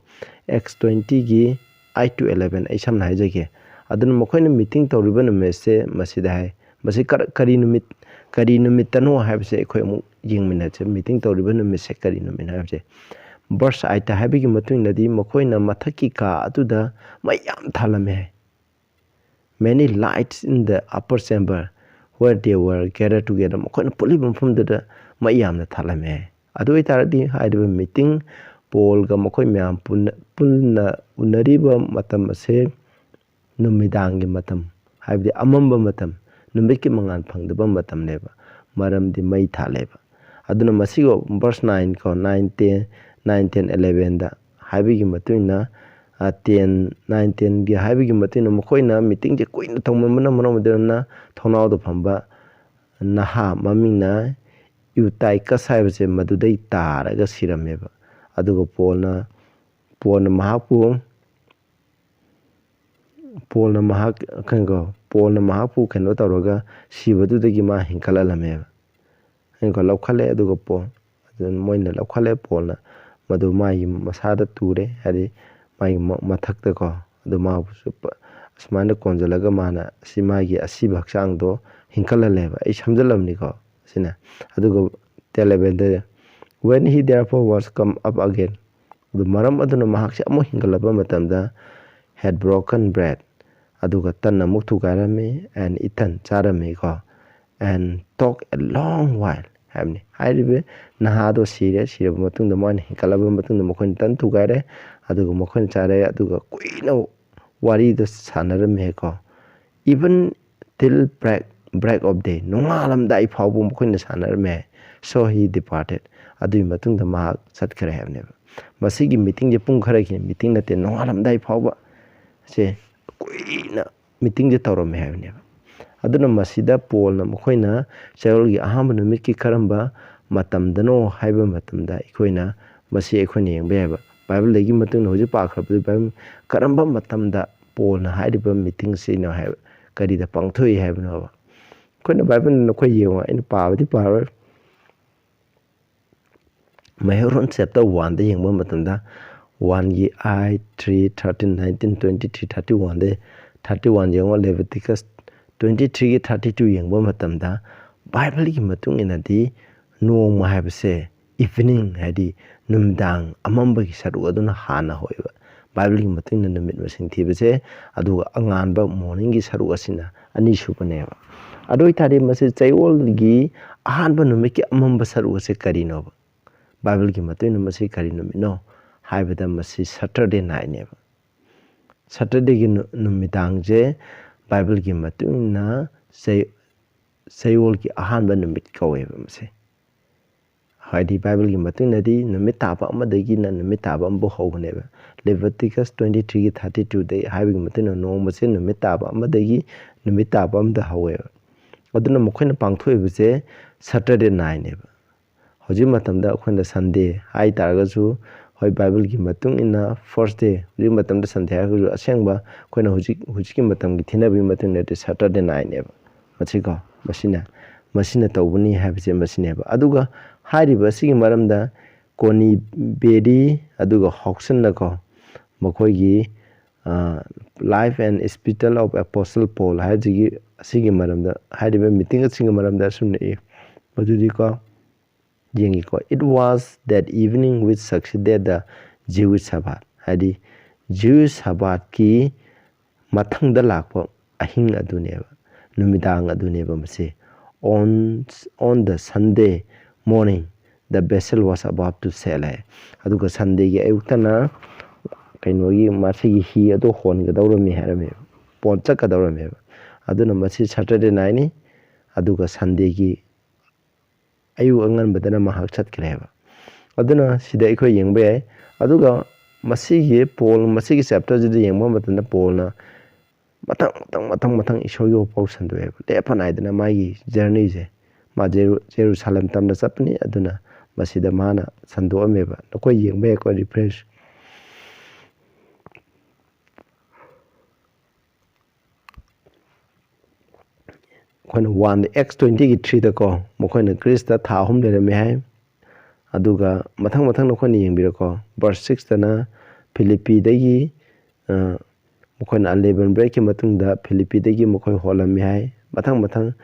ꯑꯦꯛꯁ ꯇ꯭ꯋꯦꯟꯇꯤꯒꯤ ꯑꯩꯠ to eleven ꯑꯩ ꯁꯝꯅ ꯍꯥꯏꯖꯒꯦ꯫ ꯑꯗꯨꯅ ꯃꯈꯣꯏꯅ ꯃꯤꯇꯤꯡ ꯇꯧꯔꯤꯕ ꯅꯨꯃꯤꯠꯁꯦ ꯃꯁꯤꯗ ꯍꯥꯏ꯫ ꯃꯁꯤ ꯀꯔ-, ꯀꯔꯤ ꯅꯨꯃꯤꯠ, ꯀꯔꯤ ꯅꯨꯃꯤꯠꯇꯅꯣ ꯍꯥꯏꯕꯁꯦ ꯑꯩꯈꯣꯏ ꯑꯃꯨꯛ ꯌꯦꯡꯃꯤꯟꯅꯁꯦ꯫ ꯃꯤꯇꯤꯡ ꯇꯧꯔꯤꯕ ꯅꯨꯃꯤꯠꯁꯦ ꯀꯔꯤ ꯅꯨꯃꯤꯠꯅꯣ ꯍꯥꯏꯕꯁꯦ꯫ ꯚꯔꯁ ꯑꯥꯏꯠꯇ ꯍꯥꯏꯕꯒꯤ ꯃꯇꯨꯡ ꯏꯟꯅꯗꯤ, ꯃꯈꯣꯏꯅ ꯃꯊꯛꯀꯤ ꯀꯥ ꯑꯗꯨꯗ ꯃꯩ ꯌꯥꯝ ꯊꯥꯜꯂꯝꯃꯦ ꯍꯥꯏ꯫ Many lights in the upper chamber where they were gathered together. ꯃꯈꯣꯏꯅ ꯄꯨꯜꯂꯤꯕ ꯃꯐꯝꯗꯨꯗ ꯃꯩ ꯌꯥꯝꯅ ꯊꯥꯜꯂꯝꯃꯦ ꯍꯥꯏ꯫ ꯑꯗꯨ ꯑꯣꯏꯇꯥꯔꯗꯤ ꯍꯥꯏꯔꯤꯕ ꯃꯤꯇꯤꯡ, ꯄꯣꯜꯒ ꯃꯈꯣꯏ ꯃꯌꯥꯝ ꯄꯨꯟꯅ, ꯄꯨꯟꯅ ꯎꯅꯔꯤꯕ ꯃꯇꯝ ꯑꯁꯦ ꯅꯨꯃꯤꯗꯥꯡꯒꯤ ꯃꯇꯝ, ꯍꯥꯏꯕꯗꯤ ꯑꯃꯝꯕ ꯃꯇꯝ, ꯅꯨꯃꯤꯠꯀꯤ ꯃꯉꯥꯜ ꯐꯪꯗꯕ ꯃꯇꯝꯅꯦꯕ꯫ ꯃꯔꯝꯗꯤ ꯃꯩ ꯊꯥꯜꯂꯦꯕ꯫ ꯑꯗꯨꯅ ꯃꯁꯤꯒꯤ ꯚꯔꯁ ꯅꯥꯏꯟ ꯀꯣ, ꯅꯥꯏꯟ, ꯇꯦꯟ, ꯅꯥꯏꯟ, ꯇꯦꯟ, ꯏꯂꯦꯚꯦꯟꯗ ꯍꯥꯏꯕꯒꯤ ꯃꯇꯨꯡ ꯏꯟꯅ, ꯑ, ꯇꯦꯟ, ꯅꯥꯏꯟ, ꯇꯦꯟꯒꯤ ꯍꯥꯏꯕꯒꯤ ꯃꯇꯨꯡ ꯏꯟꯅ ꯃꯈꯣꯏꯅ ꯃꯤꯇꯤꯡꯁꯦ ꯀꯨꯏꯅ ꯇꯧꯃꯟꯕꯅ ꯃꯔꯝ ꯑꯣꯏꯗꯨꯅ ꯊꯣꯡꯅꯥꯎꯗ ꯐꯝꯕ ꯅꯍꯥ ꯃꯃꯤꯡꯅ ꯌꯨꯇꯥꯏꯀꯁ ꯍꯥꯏꯕꯁꯦ ꯃꯗꯨꯗꯩ ꯇꯥꯔꯒ ꯁꯤꯔꯝꯃꯦꯕ꯫ ꯑꯗꯨꯒ ꯄꯣꯜꯅ ꯄꯣꯜꯅ ꯃꯍꯥꯛꯄꯨ ꯄꯣꯜꯅ ꯃꯍꯥꯛ ꯀꯩꯅꯣ ꯄꯣꯜꯅ ꯃꯍꯥꯛꯄꯨ ꯀꯩꯅꯣ ꯇꯧꯔꯒ ꯁꯤꯕꯗꯨꯗꯒꯤ ꯃꯥ ꯍꯤꯡꯒꯠꯍꯜꯂꯝꯃꯦꯕ꯫ ꯍꯤꯡꯒꯠ ꯂꯧꯈꯠꯂꯦ꯫ ꯑꯗꯨꯒ ꯄꯣꯜ ꯑꯗꯨ ꯃꯣꯏꯅ ꯂꯧꯈꯠꯂꯦ꯫ ꯄꯣꯜꯅ ꯃꯗꯨ ꯃꯥꯒꯤ ꯃꯁꯥꯗ ꯇꯨꯔꯦ, ꯍꯥꯏꯗꯤ ꯃꯥꯒꯤ ꯃ- ꯃꯊꯛꯇꯀꯣ꯫ ꯑꯗꯨ ꯃꯥꯕꯨꯁꯨ ꯄ- ꯑꯁꯨꯃꯥꯏꯅ ꯀꯣꯟꯁꯤꯜꯂꯒ ꯃꯥꯅ ꯑꯁꯤ ꯃꯥꯒꯤ ꯑꯁꯤꯕ ꯍꯛꯆꯥꯡꯗꯣ ꯍꯤꯡꯒꯠꯍꯜꯂꯦꯕ꯫ ꯑꯩ ꯁꯝꯖꯜꯂꯝꯅꯤꯀꯣ ꯁꯤꯅ꯫ ꯑꯗꯨꯒ ꯇꯦꯂꯦꯕꯦꯟꯗ, "When he therefore was come up again," ꯑꯗꯨ ꯃꯔꯝ ꯑꯗꯨꯅ ꯃꯍꯥꯛꯁꯦ ꯑꯃꯨꯛ ꯍꯤꯡꯒꯠꯂꯛꯄ ꯃꯇꯝꯗ, "had broken bread," ꯑꯗꯨꯒ ꯇꯟ ꯑꯃꯨꯛ ꯊꯨꯒꯥꯏꯔꯝꯃꯤ, "and eaten," ꯆꯥꯔꯝꯃꯤꯀꯣ, "and talk a long while" ꯍꯥꯏꯕꯅꯤ꯫ ꯍꯥꯏꯔꯤꯕ ꯅꯍꯥꯗꯣ ꯁꯤꯔꯦ, ꯁꯤꯔꯕ ꯃꯇꯨꯡꯗ ꯃꯣꯏꯅ ꯍꯤꯡꯒꯠꯂꯕ ꯃꯇꯨꯡꯗ ꯃꯈꯣꯏꯅ ꯇꯟ ꯊꯨꯒꯥꯏꯔꯦ, ꯑꯗꯨꯒ ꯃꯈꯣꯏꯅ ꯆꯥꯔꯦ, ꯑꯗꯨꯒ ꯀꯨꯏꯅ ꯋꯥꯔꯤꯗꯣ ꯁꯥꯟꯅꯔꯝꯃꯦꯀꯣ꯫ "Even till break break of day," ꯅꯣꯡꯉꯥꯜꯂꯝꯗꯥꯏ ꯐꯥꯎꯕ ꯃꯈꯣꯏꯅ ꯁꯥꯟꯅꯔꯝꯃꯦ꯫ "So he departed," ꯑꯗꯨꯒꯤ ꯃꯇꯨꯡꯗ ꯃꯍꯥꯛ ꯆꯠꯈ꯭ꯔꯦ ꯍꯥꯏꯕꯅꯦꯕ꯫ ꯃꯁꯤꯒꯤ ꯃꯤꯇꯤꯡꯁꯦ ꯄꯨꯡ ꯈꯔꯒꯤ ꯃꯤꯇꯤꯡ ꯅꯠꯇꯦ, ꯅꯣꯡꯉꯥꯜꯂꯝꯗꯥꯏ ꯐꯥꯎꯕ ꯁꯦ ꯀꯨꯏꯅ ꯃꯤꯇꯤꯡꯁꯦ ꯇꯧꯔꯝꯃꯦ ꯍꯥꯏꯕꯅꯦꯕ꯫ ꯑꯗꯨꯅ ꯃꯁꯤꯗ ꯄꯣꯜꯅ ꯃꯈꯣꯏꯅ ꯆꯌꯣꯜꯒꯤ ꯑꯍꯥꯟꯕ ꯅꯨꯃꯤꯠꯀꯤ ꯀꯔꯝꯕ ꯃꯇꯝꯗꯅꯣ ꯍꯥꯏꯕ ꯃꯇꯝꯗ ꯑꯩꯈꯣꯏꯅ ꯃꯁꯤ ꯑꯩꯈꯣꯏꯅ ꯌꯦꯡꯕ ꯌꯥꯏꯕ꯫ ꯕꯥꯏꯕꯜꯗꯒꯤ ꯃꯇꯨꯡꯗ ꯍꯧꯖꯤꯛ ꯄꯥꯈ꯭ꯔꯕꯗꯨ ꯕꯥꯏꯕꯜ ꯀꯔꯝꯕ ꯃꯇꯝꯗ ꯄꯣꯜꯅ ꯍꯥꯏꯔꯤꯕ ꯃꯤꯇꯤꯡꯁꯤꯅꯣ ꯍꯥꯏꯕ, ꯀꯔꯤꯗ ꯄꯥꯡꯊꯣꯛꯏ ꯍꯥꯏꯕꯅꯣꯕ? ꯑꯩꯈꯣꯏꯅ ꯕꯥꯏꯕꯜ ꯅꯈꯣꯏ ꯌꯦꯡꯉꯣ, ꯑꯩꯅ ꯄꯥꯕꯗꯤ ꯄꯥꯔꯣꯏ꯫ ꯃꯩꯍꯧꯔꯣꯟ ꯆꯦꯞꯇꯔ ꯋꯥꯟꯗ ꯌꯦꯡꯕ ꯃꯇꯝꯗ, ꯋꯥꯟꯒꯤ eight, three, thirteen, nineteen, twenty three, thirty ꯋꯥꯟꯗ, ꯊꯥꯔꯇꯤ ꯋꯥꯟ ꯌꯦꯡꯉꯣ, ꯂꯦꯕꯤꯇꯤꯀꯁ ꯇ꯭ꯋꯦꯟꯇꯤ ꯊ꯭ꯔꯤꯒꯤ ꯊꯥꯔꯇꯤ ꯇꯨ ꯌꯦꯡꯕ ꯃꯇꯝꯗ, ꯕꯥꯏꯕꯜꯒꯤ ꯃꯇꯨꯡ ꯏꯟꯅꯗꯤ ꯅꯣꯡꯃ ꯍꯥꯏꯕꯁꯦ ꯏꯚꯤꯅꯤꯡ, ꯍꯥꯏꯗꯤ ꯅꯨꯃꯤꯗꯥꯡ ꯑꯃꯝꯕꯒꯤ ꯁꯔꯨꯛ ꯑꯗꯨꯅ ꯍꯥꯟꯅ ꯍꯧꯋꯦꯕ꯫ ꯕꯥꯏꯕꯜꯒꯤ ꯃꯇꯨꯡ ꯏꯟꯅ ꯅꯨꯃꯤꯠ ꯃꯁꯤꯡ ꯊꯤꯕꯁꯦ, ꯑꯗꯨꯒ ꯑꯉꯥꯟꯕ ꯃꯣꯔꯅꯤꯡꯒꯤ ꯁꯔꯨꯛ ꯑꯁꯤꯅ ꯑꯅꯤꯁꯨꯕꯅꯦꯕ꯫ ꯑꯗꯨ ꯑꯣꯏꯇꯥꯔꯗꯤ ꯃꯁꯤ ꯆꯌꯣꯜꯒꯤ ꯑꯍꯥꯟꯕ ꯅꯨꯃꯤꯠꯀꯤ ꯑꯃꯝꯕ ꯁꯔꯨꯛ ꯑꯁꯤ ꯀꯔꯤꯅꯣꯕ? ꯕꯥꯏꯕꯜꯒꯤ ꯃꯇꯨꯡ ꯏꯟꯅ ꯃꯁꯤ ꯀꯔꯤ ꯅꯨꯃꯤꯠꯅꯣ ꯍꯥꯏꯕꯗ, ꯃꯁꯤ ꯁꯇꯔꯗꯦ ꯅꯥꯏꯠꯅꯦꯕ꯫ ꯁꯇꯔꯗꯦꯒꯤ ꯅꯨ- ꯅꯨꯃꯤꯗꯥꯡꯁꯦ ꯕꯥꯏꯕꯜꯒꯤ ꯃꯇꯨꯡ ꯏꯟꯅ ꯆꯩ- ꯆꯌꯣꯜꯒꯤ ꯑꯍꯥꯟꯕ ꯅꯨꯃꯤꯠ ꯀꯧꯋꯦꯕ ꯃꯁꯦ꯫ ꯍꯥꯏꯗꯤ ꯕꯥꯏꯕꯜꯒꯤ ꯃꯇꯨꯡ ꯏꯟꯅꯗꯤ ꯅꯨꯃꯤꯠ ꯇꯥꯕ ꯑꯃꯗꯒꯤꯅ ꯅꯨꯃꯤꯠ ꯇꯥꯕ ꯑꯃꯐꯥꯎ ꯍꯧꯕꯅꯦꯕ꯫ ꯂꯦꯕꯤꯇꯤꯀꯁ ꯇ꯭ꯋꯦꯟꯇꯤ ꯊ꯭ꯔꯤꯒꯤ ꯊꯥꯔꯇꯤ ꯇꯨꯗ ꯍꯥꯏꯕꯒꯤ ꯃꯇꯨꯡ ꯏꯟꯅ ꯅꯣꯡꯃꯁꯦ ꯅꯨꯃꯤꯠ ꯇꯥꯕ ꯑꯃꯗꯒꯤ ꯅꯨꯃꯤꯠ ꯇꯥꯕ ꯑꯃꯗ ꯍꯧꯋꯦꯕ꯫ ꯑꯗꯨꯅ ꯃꯈꯣꯏꯅ ꯄꯥꯡꯊꯣꯛꯏꯕꯁꯦ Saturday nightꯅꯦꯕ꯫ ꯍꯧꯖꯤꯛ ꯃꯇꯝꯗ ꯑꯩꯈꯣꯏꯅ Sunday ꯍꯥꯏ ꯇꯥꯔꯒꯁꯨ, ꯍꯣꯏ, Bibleꯒꯤ ꯃꯇꯨꯡ ꯏꯟꯅ first day, ꯍꯧꯖꯤꯛ ꯃꯇꯝꯗ Sunday ꯍꯥꯏꯔꯒꯁꯨ, ꯑꯁꯦꯡꯕ ꯑꯩꯈꯣꯏꯅ ꯍꯧꯖꯤꯛ, ꯍꯧꯖꯤꯛꯀꯤ ꯃꯇꯝꯒꯤ ꯊꯤꯅꯕꯒꯤ ꯃꯇꯨꯡ ꯏꯟꯅꯗꯤ Saturday nightꯅꯦꯕ꯫ ꯃꯁꯤꯀꯣ, ꯃꯁꯤꯅ, ꯃꯁꯤꯅ ꯇꯧꯕꯅꯤ ꯍꯥꯏꯕꯁꯦ ꯃꯁꯤꯅꯦꯕ꯫ ꯑꯗꯨꯒ ꯍꯥꯏꯔꯤꯕ ꯑꯁꯤꯒꯤ ꯃꯔꯝꯗ ꯀꯣꯅꯤ ꯕꯦꯔꯤ ꯑꯗꯨꯒ ꯍꯣꯛꯁꯟꯅꯀꯣ, ꯃꯈꯣꯏꯒꯤ, ꯑ, Life and Spiritual of Apostle Paul ꯍꯥꯏꯕꯁꯤꯒꯤ, ꯑꯁꯤꯒꯤ ꯃꯔꯝꯗ ꯍꯥꯏꯔꯤꯕ meeting ꯑꯁꯤꯒꯤ ꯃꯔꯝꯗ ꯑꯁꯨꯝꯅ E. ꯃꯗꯨꯗꯤꯀꯣ, ꯌꯦꯡꯉꯤꯀꯣ, "It was that evening which succeeded the Jewish Sabbath", ꯍꯥꯏꯗꯤ Jewish Sabbathꯀꯤ ꯃꯊꯪꯗ ꯂꯥꯛꯄ ꯑꯍꯤꯡ ꯑꯗꯨꯅꯦꯕ, ꯅꯨꯃꯤꯗꯥꯡ ꯑꯗꯨꯅꯦꯕ ꯃꯁꯤ꯫ On, on the Sunday morning, the vessel was about to sail ꯍꯥꯏ꯫ ꯑꯗꯨꯒ Sundayꯒꯤ ꯑꯌꯨꯛꯇꯅ ꯀꯩꯅꯣꯒꯤ, ꯃꯁꯤꯒꯤ ꯍꯤ ꯑꯗꯨ ꯍꯣꯟꯒꯗꯧꯔꯝꯃꯤ ꯍꯥꯏꯔꯝꯃꯦꯕ, ꯄꯣꯟ ꯆꯠꯀꯗꯧꯔꯝꯃꯦꯕ꯫ ꯑꯗꯨꯅ ꯃꯁꯤ Saturday nightꯅꯤ, ꯑꯗꯨꯒ Sundayꯒꯤ ꯑꯌꯨꯛ ꯑꯉꯟꯕꯗꯅ ꯃꯍꯥꯛ ꯆꯠꯈ꯭ꯔꯦꯕ꯫ ꯑꯗꯨꯅ ꯁꯤꯗ ꯑꯩꯈꯣꯏ ꯌꯦꯡꯕ ꯌꯥꯏ꯫ ꯑꯗꯨꯒ ꯃꯁꯤꯒꯤ ꯄꯣꯜ, ꯃꯁꯤꯒꯤ chapterꯁꯤꯗ ꯌꯦꯡꯕ ꯃꯇꯝꯗ ꯄꯣꯜꯅ ꯃꯊꯪ, ꯃꯊꯪ, ꯃꯊꯪ, ꯃꯊꯪ ꯏꯁꯣꯔꯒꯤ ꯋꯥꯐꯥꯎ ꯁꯟꯗꯣꯛꯑꯦꯕ꯫ ꯂꯦꯞꯄ ꯅꯥꯏꯗꯅ ꯃꯥꯒꯤ journeyꯁꯦ, ꯃꯥ ꯖꯦꯔꯨ-, ꯖꯦꯔꯨꯁꯥꯂꯦꯝ ꯇꯝꯅ ꯆꯠꯄꯅꯤ꯫ ꯑꯗꯨꯅ ꯃꯁꯤꯗ ꯃꯥꯅ ꯁꯟꯗꯣꯛꯑꯝꯃꯦꯕ꯫ ꯅꯈꯣꯏ ꯌꯦꯡꯕ ꯌꯥꯏꯀꯣ, reference꯫ ꯑꯩꯈꯣꯏꯅ one, Acts twentyꯒꯤ threeꯗꯀꯣ, ꯃꯈꯣꯏꯅ ꯒ꯭ꯔꯤꯁꯇ ꯊꯥ ꯑꯍꯨꯝ ꯂꯩꯔꯝꯃꯦ ꯍꯥꯏ꯫ ꯑꯗꯨꯒ ꯃꯊꯪ ꯃꯊꯪ ꯅꯈꯣꯏꯅ ꯌꯦꯡꯕꯤꯔꯣꯀꯣ, verse sixꯇꯅ ꯐꯤꯂꯤꯞꯄꯤꯗꯒꯤ, ꯑ, ꯃꯈꯣꯏꯅ unleavened breadꯀꯤ ꯃꯇꯨꯡꯗ ꯐꯤꯂꯤꯞꯄꯤꯗꯒꯤ ꯃꯈꯣꯏ ꯍꯣꯜꯂꯝꯃꯦ ꯍꯥꯏ꯫ ꯃꯊꯪ ꯃꯊꯪ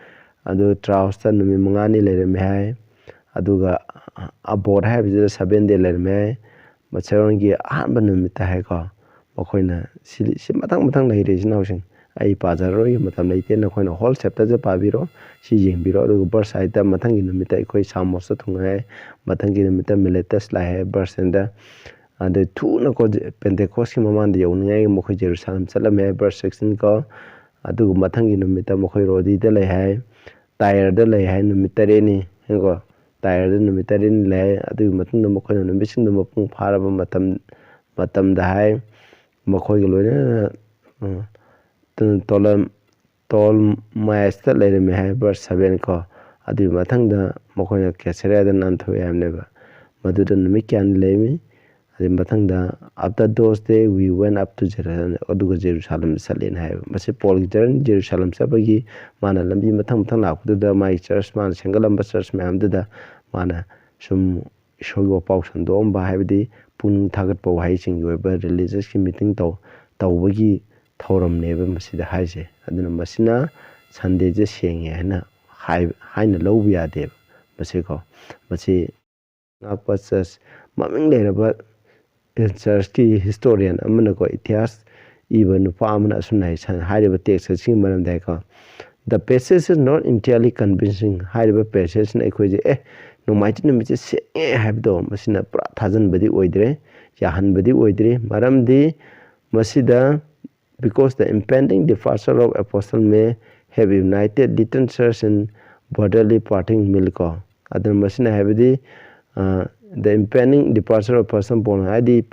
ꯑꯗꯨ ꯇ꯭ꯔꯥꯎꯁꯇ ꯅꯨꯃꯤꯠ ꯃꯉꯥꯅꯤ ꯂꯩꯔꯝꯃꯦ ꯍꯥꯏ꯫ ꯑꯗꯨꯒ ꯑꯕꯣꯠ ꯍꯥꯏꯕꯁꯤꯗ seven day ꯂꯩꯔꯝꯃꯦ ꯍꯥꯏ꯫ ꯃꯁꯦꯔꯣꯟꯒꯤ ꯑꯍꯥꯟꯕ ꯅꯨꯃꯤꯠꯇ ꯍꯥꯏꯀꯣ, ꯃꯈꯣꯏꯅ ꯁꯤ, ꯁꯤ ꯃꯊꯪ ꯃꯊꯪ ꯂꯩꯔꯦ, ꯏꯆꯤꯟ ꯏꯅꯥꯎꯁꯤꯡ꯫ ꯑꯩ ꯄꯥꯖꯔꯔꯣꯏꯒꯦ, ꯃꯇꯝ ꯂꯩꯇꯦ꯫ ꯅꯈꯣꯏꯅ whole chapterꯁꯦ ꯄꯥꯕꯤꯔꯣ, ꯁꯤ ꯌꯦꯡꯕꯤꯔꯣ꯫ ꯑꯗꯨꯒ verse eightꯇ ꯃꯊꯪꯒꯤ ꯅꯨꯃꯤꯠꯇ ꯑꯩꯈꯣꯏ ꯁꯥꯃꯣꯁꯇ ꯊꯨꯡꯉꯦ ꯍꯥꯏ, ꯃꯊꯪꯒꯤ ꯅꯨꯃꯤꯠꯇ ꯃꯤꯂꯦꯇꯁ ꯂꯥꯛꯑꯦ ꯍꯥꯏ, verse tenꯗ꯫ ꯑꯗꯩ ꯊꯨꯅꯀꯣ, ꯄꯦꯟꯇꯦꯀꯣꯁꯀꯤ ꯃꯃꯥꯡꯗ ꯌꯧꯅꯤꯡꯉꯥꯏꯒꯤ ꯃꯈꯣꯏ ꯖꯦꯔꯨꯁꯥꯂꯦꯝ ꯆꯠꯂꯝꯃꯦ ꯍꯥꯏ, verse sixteen ꯀꯣ꯫ ꯑꯗꯨꯒ ꯃꯊꯪꯒꯤ ꯅꯨꯃꯤꯠꯇ ꯃꯈꯣꯏ ꯔꯣꯗꯤꯗ ꯂꯩ ꯍꯥꯏ, ꯇꯥꯏꯔꯗ ꯂꯩ ꯍꯥꯏ ꯅꯨꯃꯤꯠ ꯇꯔꯦꯠꯅꯤ ꯀꯣ꯫ ꯇꯥꯏꯔꯗ ꯅꯨꯃꯤꯠ ꯇꯔꯦꯠꯅꯤ ꯂꯩ ꯍꯥꯏ꯫ ꯑꯗꯨꯒꯤ ꯃꯇꯨꯡꯗ ꯃꯈꯣꯏꯅ ꯅꯨꯃꯤꯠꯁꯤꯡꯗꯨ ꯃꯄꯨꯡ ꯐꯥꯔꯕ ꯃꯇꯝ, ꯃꯇꯝꯗ ꯍꯥꯏ, ꯃꯈꯣꯏꯒ ꯂꯣꯏꯅꯅ, ꯎꯝ, ꯇꯣꯂꯝ-, ꯇꯣꯜꯃꯥꯏꯁꯇ ꯂꯩꯔꯝꯃꯤ ꯍꯥꯏ, verse seven ꯀꯣ꯫ ꯑꯗꯨꯒꯤ ꯃꯊꯪꯗ ꯃꯈꯣꯏꯅ ꯀꯦꯁꯔꯤꯌꯥꯗ ꯅꯥꯟꯊꯣꯛꯑꯦ ꯍꯥꯏꯕꯅꯦꯕ꯫ ꯃꯗꯨꯗ ꯅꯨꯃꯤꯠ ꯀꯌꯥꯅꯤ ꯂꯩꯔꯝꯃꯤ꯫ ꯑꯗꯨꯒꯤ ꯃꯊꯪꯗ, "After those days we went up to Jerusalem," ꯑꯗꯨꯒ ꯖꯦꯔꯨꯁꯥꯂꯦꯝꯗ ꯆꯠꯂꯦꯅ ꯍꯥꯏꯌꯦꯕ꯫ ꯃꯁꯤ ꯄꯣꯜꯒꯤ ꯖꯔꯅꯤ ꯖꯦꯔꯨꯁꯥꯂꯦꯝ ꯆꯠꯄꯒꯤ, ꯃꯥꯅ ꯂꯝꯕꯤ ꯃꯊꯪ ꯃꯊꯪ ꯂꯥꯛꯄꯗꯨꯗ ꯃꯥꯒꯤ ꯆꯔꯆ, ꯃꯥꯅ ꯁꯦꯝꯒꯠꯂꯝꯕ ꯆꯔꯆ ꯃꯌꯥꯝꯗꯨꯗ ꯃꯥꯅ ꯁꯨꯝ ꯏꯁꯣꯔꯒꯤ ꯋꯥꯄꯥꯎ ꯁꯟꯗꯣꯛꯑꯝꯕ, ꯍꯥꯏꯕꯗꯤ ꯄꯨꯛꯅꯤꯡ ꯊꯥꯒꯠꯄ ꯋꯥꯍꯩꯁꯤꯡꯒꯤ ꯑꯣꯏꯕ ꯔꯤꯂꯤꯖꯁꯀꯤ ꯃꯤꯇꯤꯡ ꯇꯧ-, ꯇꯧꯕꯒꯤ ꯊꯧꯔꯝꯅꯦꯕ ꯃꯁꯤꯗ ꯍꯥꯏꯁꯦ꯫ ꯑꯗꯨꯅ ꯃꯁꯤꯅ ꯁꯟꯗꯦꯁꯦ ꯁꯦꯡꯉꯦ ꯍꯥꯏꯅ ꯍꯥꯏ-, ꯍꯥꯏꯅ ꯂꯧꯕ ꯌꯥꯗꯦꯕ ꯃꯁꯤꯀꯣ꯫ ꯃꯁꯤ ꯉꯥꯛꯄ ꯆꯔꯆ, ꯃꯃꯤꯡ ꯂꯩꯔꯕ ꯆꯔꯆꯀꯤ ꯍꯤꯁꯇꯣꯔꯤꯌꯟ ꯑꯃꯅꯀꯣ, ꯏꯇꯤꯍꯥꯁ ꯏꯕ ꯅꯨꯄꯥ ꯑꯃꯅ ꯑꯁꯨꯝꯅ ꯍꯥꯏ, ꯁꯟ-, ꯍꯥꯏꯔꯤꯕ ꯇꯦꯛꯁ ꯑꯁꯤꯒꯤ ꯃꯔꯝꯗ ꯍꯥꯏꯀꯣ, "The passage is not entirely convincing." ꯍꯥꯏꯔꯤꯕ ꯄꯦꯁꯦꯖꯁꯤꯅ ꯑꯩꯈꯣꯏꯁꯦ, ꯑꯦ, ꯅꯣꯡꯃꯥꯏꯖꯤꯡ ꯅꯨꯃꯤꯠꯁꯦ ꯁꯦꯡꯉꯦ ꯍꯥꯏꯕꯗꯣ, ꯃꯁꯤꯅ ꯄꯨꯔꯥ ꯊꯥꯖꯟꯕꯗꯤ ꯑꯣꯏꯗ꯭ꯔꯦ, ꯌꯥꯍꯟꯕꯗꯤ ꯑꯣꯏꯗ꯭ꯔꯦ꯫ ꯃꯔꯝꯗꯤ ꯃꯁꯤꯗ, "Because the impending departure of apostle may have united little church in bodily parting meal" ꯀꯣ꯫ ꯑꯗꯨꯅ ꯃꯁꯤꯅ ꯍꯥꯏꯕꯗꯤ, ꯑ, "The impending departure of apostle Paul", ꯍꯥꯏꯗꯤ